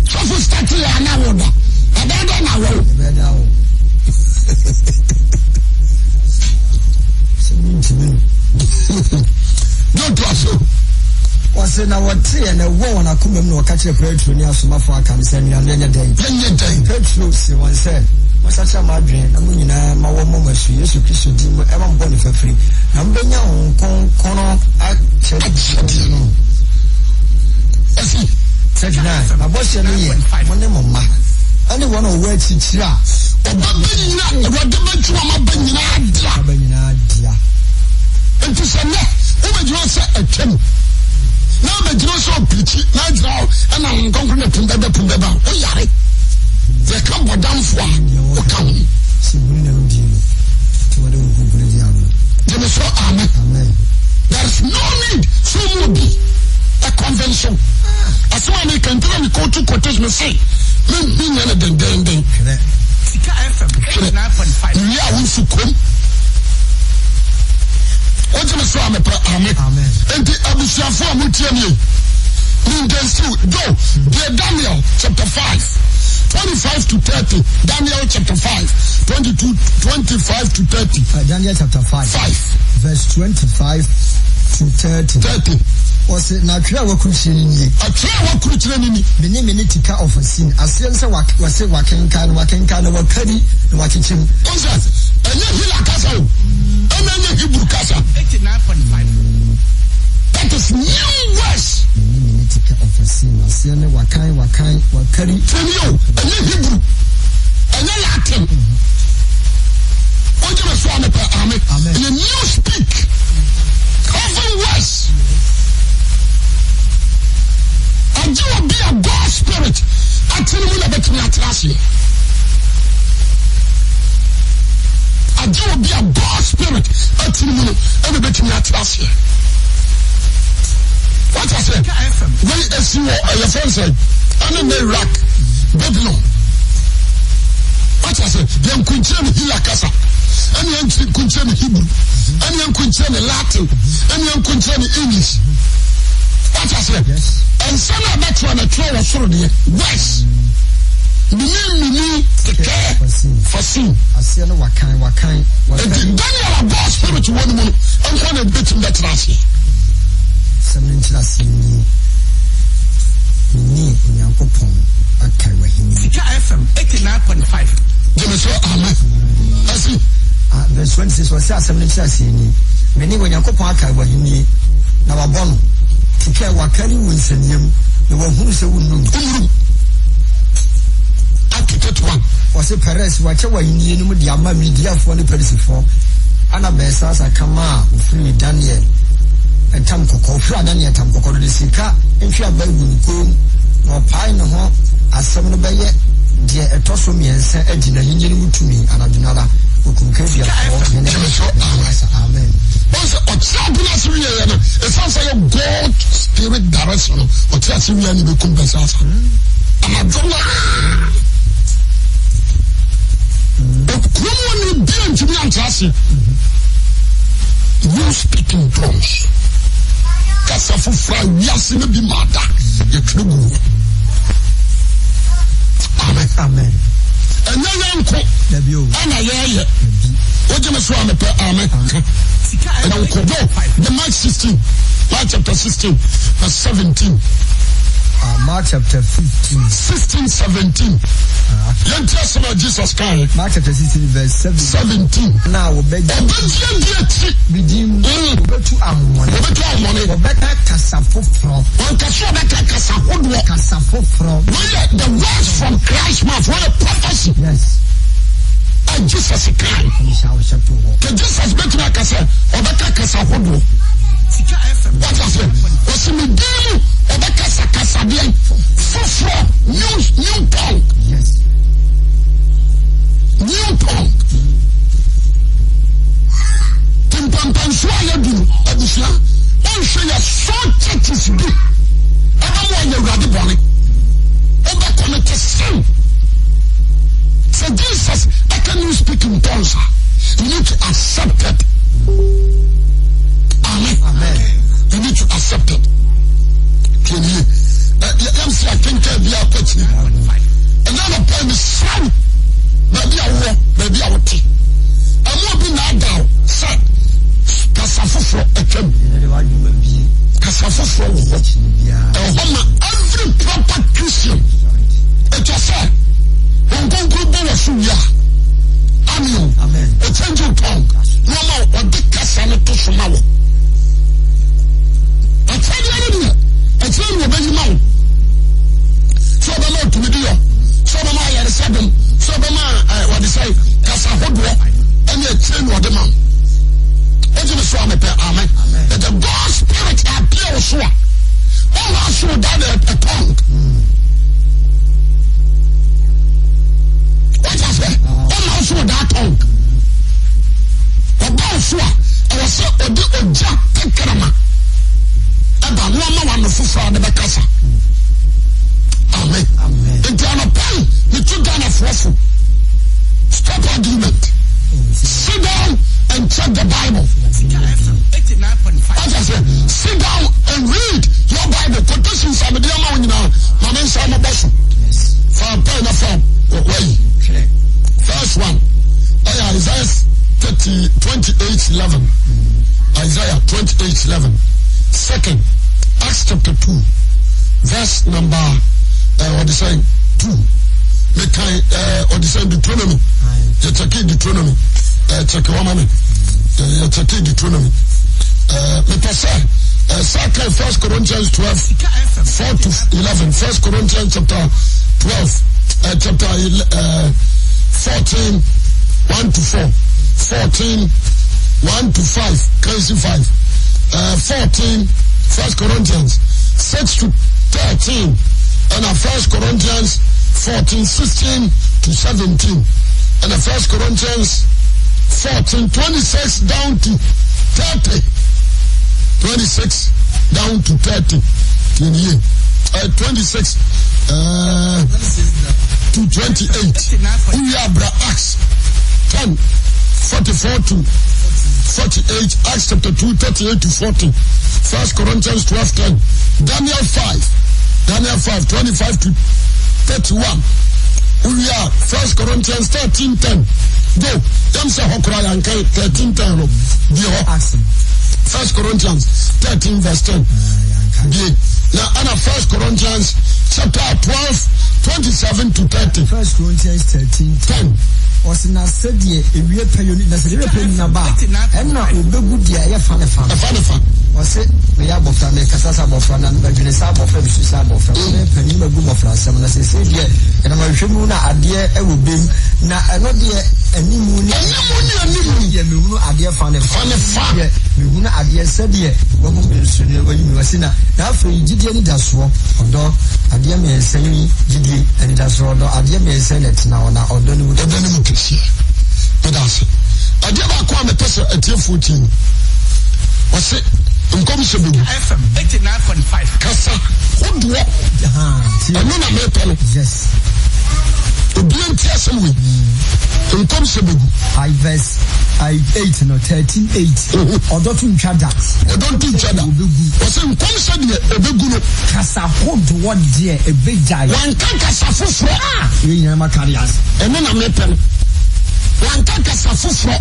Sɔfo start yɛ ana wo da. Ɛbɛyɛ dɛ na wo. Don't aso. Wɔse na wɔteɛ na ɛwɔ wɔn akoma mu na wɔka kyerɛ Petro ne asomafo aka no sɛ, Anuanom, yɛnyɛ dɛn? Yɛnyɛ dɛn? Petro see wɔn sɛ, Monsakyera mo adwene na mo nyinaa ma wɔmmɔ mo asu Yesu Kristo din mu ɛma mo bɔne fafiri, na mobɛnya Honhom Kronkron akyɛdeɛ no. Ɛsi. 39, Na bɔhyɛ no yɛ mo ne mo mma, ɛne wɔn a wɔwɔ akyirikyiri a. Ɔba bɛnyina, Awurade bɛtwe wɔn aba nyinaa dea. Aba nyinaa dea. Nti sɛ nnɛ wobɛgyina sɛ atwam na abɛgyina sɛ ɔpirikyi na agyina hɔ ɛna nkɔnkɔn na pum bɛbɛ pum bɛbɛ a woyare. Yɛka bɔdamfo a woka ho. Gyeme so amen. There is no need sɛ ɔmu obi a convention. Asɛm a meka nti na mekɔ to quotation me se menyɛ no dendenden. Sika FM 89.5. Mewie a wo nso kom. Wogye me so a mepɛ amen. Enti abusuafo a motie me me nkensiw do deɛ Daniel chapter 5 25 to 30 Daniel chapter 5 22 25 to 30. Daniel chapter 5 5 verse 25 to 30. 30. Ɔse na atwerɛ a wakurukyire no nie. Atwerɛ a wakurukyire no ni. Mene mene tika ɔfasin aseɛ ne sɛ wɔse wakenkan na wakenkan na wakari na wakyekyem. Ɔsɛ ɛnyɛ Hela kasa o ɛna ɛnyɛ Hebrew kasa. That is new words. Mene mene tika ɔfasin aseɛ ne wakan wakan wakari. Tiɛni o ɛnyɛ Hebrew ɛnyɛ Latin. Wogye me so a mepɛ amen. amen. Ɛyɛ new speak. Heaven words. Ɛgye obi a God spirit ate ne mu na bɛtumi ate aseɛ. Agye obi a God spirit ate ne mu no ɛna bɛtumi ate aseɛ. Wate aseɛ? Wei esi wɔ ɛyɛ fɛn sɛ ɛne ne Iraq, Babylon. Wate aseɛ? Yɛn nkunkyerɛ ne Hela kasa, ɛne yɛn nkunkyerɛ ne Hebrew, ɛne yɛn nkunkyerɛ ne Latin, ɛne yɛn nkunkyerɛ ne English. Wate aseɛ? Ɛnsa na ɛbɛtoa na ɛtoa wɔ soro deɛ. West. Mini mini kɛkɛ fasin. Aseɛ no wakan wakan. Eti Daniel a God spirit wɔ ne mu no nkɔ na ebetumi bɛtena aseɛ. Sɛm no nkyerɛaseɛ nie, Mene Onyankopɔn akae w'ahennie. Sika FM 89.5. Gyeme so amen. Asi. Ah, verse 26, ɔsɛ asɛm no nkyerɛaseɛ nie, Mene Onyankopɔn akae w'ahennie, na wabɔ no. Sika wakari wo nsaniam, na wahunu sɛ wonnum. Wonnum. Up to 31. Ɔse Peres, wakyɛ w'ahennie no mu de ama Mediafoɔ ne Perisifoɔ. Ana Belsasar ka maa ofirii Daniel tam kɔkɔɔ, ofiraa Daniel tam kɔkɔɔ no de sika mfeaba guu ne kɔn mu, na ɔpaee ne ho asɛm no bɛyɛ deɛ ɛtɔ so mmiɛnsa adi n'ahennie no mu tumi anadwo no ara, ɔkum Kaldeafoɔ hene Nebukadnesar. Amen. Wɔn sɛ ɔte ade no ase wieɛ no, ɛsiane sɛ yɛ God spirit direction no, ɔte ase wieɛ no bɛkum Belsasar. Anadwo no ara. Kurom hɔ ni bia ntumi antra ase. You speak in tongues. Kasa foforɔ a wiase no bi ma da yɛtwerɛ gu hɔ. Amen. Amen. Ɛnyɛ yɛn nko ɛna yɛyɛ. Wogye me so a mepɛ amen. Ɛnyɛ nko. Go the Mark 16, Mark chapter 16, verse 17. Mark chapter 15. 16, 17. Yɛnti asɛm a Jesus kae. Mark chapter 16 verse 17. Na wɔbɛgye. Wɔbɛgye adi akyi. Bidin mu. Wɔbɛtu ahomɔne. Wɔbɛtu ahomɔne. Wɔbɛka kasa foforɔ. Wɔnkasa wɔbɛka kasa hodoɔ. Kasa foforɔ. Wɔyɛ the words from Christ mouth. Wɔyɛ prophecy. Yes. A Jesus kae. Kɛ Jesus bɛtumi aka sɛ ɔbɛka kasa hodoɔ. Wɔte aseɛ. Wɔsi mi din mu ɔbɛkasa kasadeɛ foforɔ new new tongue. Yes. New tongue. Mpampansuo a yɛdu no abusua ɔnhwɛ yɛ so churches bi ɛbɛ mu ɔyɛ awurade bɔne ɔbɛ commit sin. Sɛ Jesus ɛka new speak in tongues a you need to accept it. Amen. Amen. You need to accept it. Tiɛnie. Yɛm sɛ akenkan bi akɔ akyiri. Ɛnyɛ na pɛn ne sraw baabi a wowɔ baabi a wote. Ɛmo obi na adaw sɛ kasa foforɔ atwam. Kasa foforɔ wɔ hɔ. Ɛwɔ hɔ ma every proper Christian. Ɛtwa sɛ wɔn nkonkoro bɔ wɔ so wie a. Amen. Ɔkyɛngye wo tongue. Na ɔma ɔde kasa no to so ma wo. Akyɛdeɛ no deɛ, ɛkyerɛ no ɔbɛyi ma wo. Sɛ ɔbɛma ɔtumi di yɔ, sɛ ɔbɛma ayaresa dom, sɛ ɔbɛma wɔde sɛ kasa hodoɔ, ɛne akyire na ɔde ma wo. Wogye me so a mepɛ amen. But the God spirit appear wo so a, ɔwɔ aso without a tongue. Wọ́n sɛ ɔma wo so without tongue. Ɔba wo so a, ɛwɔ sɛ ɔde ogya tɛkrɛma ɛba na ɔma wano foforɔ a ɔde bɛkasa. Amen. Nti anɔpa yi, metu Ghanafoɔ fo. Stop argument. Sit down and check the Bible. What I say? Sit down and read your Bible. Quotations a mede ama wo nyinaa, ma me nsa mobɔ so. Fa pɛn na fa wayi. First one, ɛyɛ Isaiah 30, 28, 11. Isaiah 28, 11. Second, Acts chapter 2, verse number, uh, ɔde sɛ 2. Mekan, uh, ɔde sɛ Deuteronomy. Yɛkyɛke Deuteronomy. Uh, kyɛke wɔma me. Yɛkyɛke Deuteronomy. Uh, mepɛ sɛ, uh, second, First Corinthians 12, 4 to 11. First Corinthians chapter 12, chapter 14, 1 to 4. 14. 1 to 5, kansi 5, uh, 14, 1 Corinthians 6 to 13, ɛna 1 Corinthians 14, 16 to 17, ɛna 1 Corinthians 14, 26 down to 30. 26 down to 30. Tiɛniyie. Uh, 26 uh, to 28. Wowie abra Acts 10, 44 to 48. Acts chapter 2, 38 to 40. First Corinthians 12, 10. Daniel 5. Daniel 5, 25 to 31. Wowie a First Corinthians 13, 10. Go. Yam sɛ hɔ koraa yɛnkan 13, 10 no. Bie hɔ. First Corinthians 13 verse 10. Bie. Na ɛna First Corinthians chapter 12, 27 to 30. First Corinthians 13, 10. Ɔsi na sɛdeɛ ewie pɛyɛ ni na sɛdeɛ ewie pɛyɛ ni ba a ɛna obegu deɛ ɛyɛ fa ne fa. Ɛfa ne fa. Ɔsi meyɛ abɔfra mekasa sɛ abɔfra na madwene sɛ abɔfra mesu sɛ abɔfra meyɛ panyin magu mmɔfra asɛm na sɛsɛ deɛ ɛnam ahwehwɛ mu na adeɛ ɛwɔ bem na ɛno deɛ animu ne animu ne animu deɛ mehunu adeɛ fa ne fa. Fa ne fa. Deɛ mehunu adeɛ sɛdeɛ wahu me nso no wayi me wasi na na afei gyidie anidasoɔ ɔdɔ adeɛ mmiɛnsa yi gyidie anidasoɔ ɔdɔ adeɛ mmiɛnsa na ɛtena hɔ na ɔdɔ ne mu ɔdɔ ne mu kɛseɛ. Meda ase. Adeɛ baako a mepɛ sɛ atiefoɔ tie ni. Ɔse nkɔmhyɛ bɛgu. FM 89.5. Kasa hodoɔ. Ɛno na mepɛ no. Yes. Obia nti asɛm wei. Nkɔmhyɛ bɛgu. I verse I 8 no 13 8. Ɔdɔ to ntwa da. Ɔdɔ nto ntwa da. Ɔse nkɔmhyɛ deɛ ɛbɛgu no. Kasa hodoɔ deɛ ɛbɛgyae. Wanka kasa foforɔ. Ah! Yɛn nyinaa ma carry ase. Ɛno na mepɛ no. Wanka kasa foforɔ.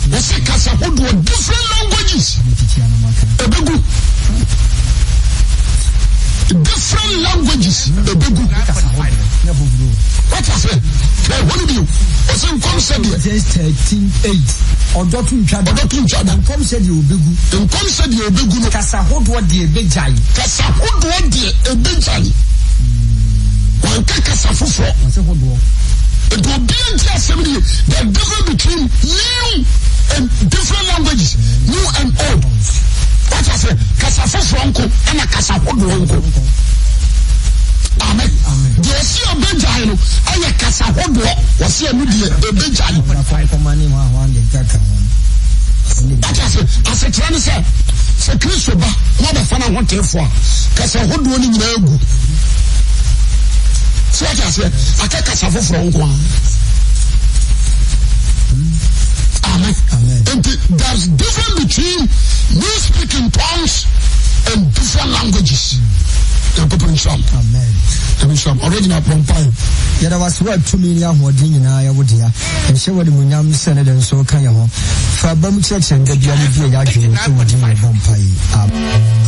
Wɔsɛ kasa hodoɔ different languages. Ɛbɛgu. Different languages ɛbɛgu. Wata sɛ, hwɛ hɔ no bio. Wɔsɛ nkɔmhyɛ deɛ. James 13 8. Ɔdɔ to ntwa da. Ɔdɔ to ntwa da. Nkɔmhyɛ deɛ ɔbɛgu. Nkɔmhyɛ deɛ ɔbɛgu no. Kasa hodoɔ deɛ ɛbɛgyae. Kasa hodoɔ deɛ ɛbɛgyae. Wanka kasa foforɔ. Ɔsɛ hodoɔ. Nti obiara nti asɛm no ye. The difference between new and different languages, new and old. Wata sɛ kasa foforɔ nko ɛna kasa hodoɔ nko. Amen. Deɛ ɔsi ɔbɛgyae no ɛyɛ kasa hodoɔ. Wɔsi ɛno deɛ ɛbɛgyae. Wata sɛ asekyerɛ ne sɛ sɛ Kristo ba na ɔbɛfa no ahoteefoɔ a kasa hodoɔ no nyinaa gu. So wate aseɛ? Aka kasa foforɔ nko ara. Amen. Nti there's difference between me speaking tongues and different languages. Nyankopɔn nhyira mo. Amen. Nyame nhyira mo. Original pɔmpae. Yɛda wase wɔ tumi ne ahoɔden nyinaa yɛ wo dea. Yɛhyɛ wo animuonyam sɛ ne de nso woka yɛn ho. Fa ba mu kyerɛkyerɛ da bia ne bie yɛ adwene wɔ din mu yɛbɔ mpae. Amen.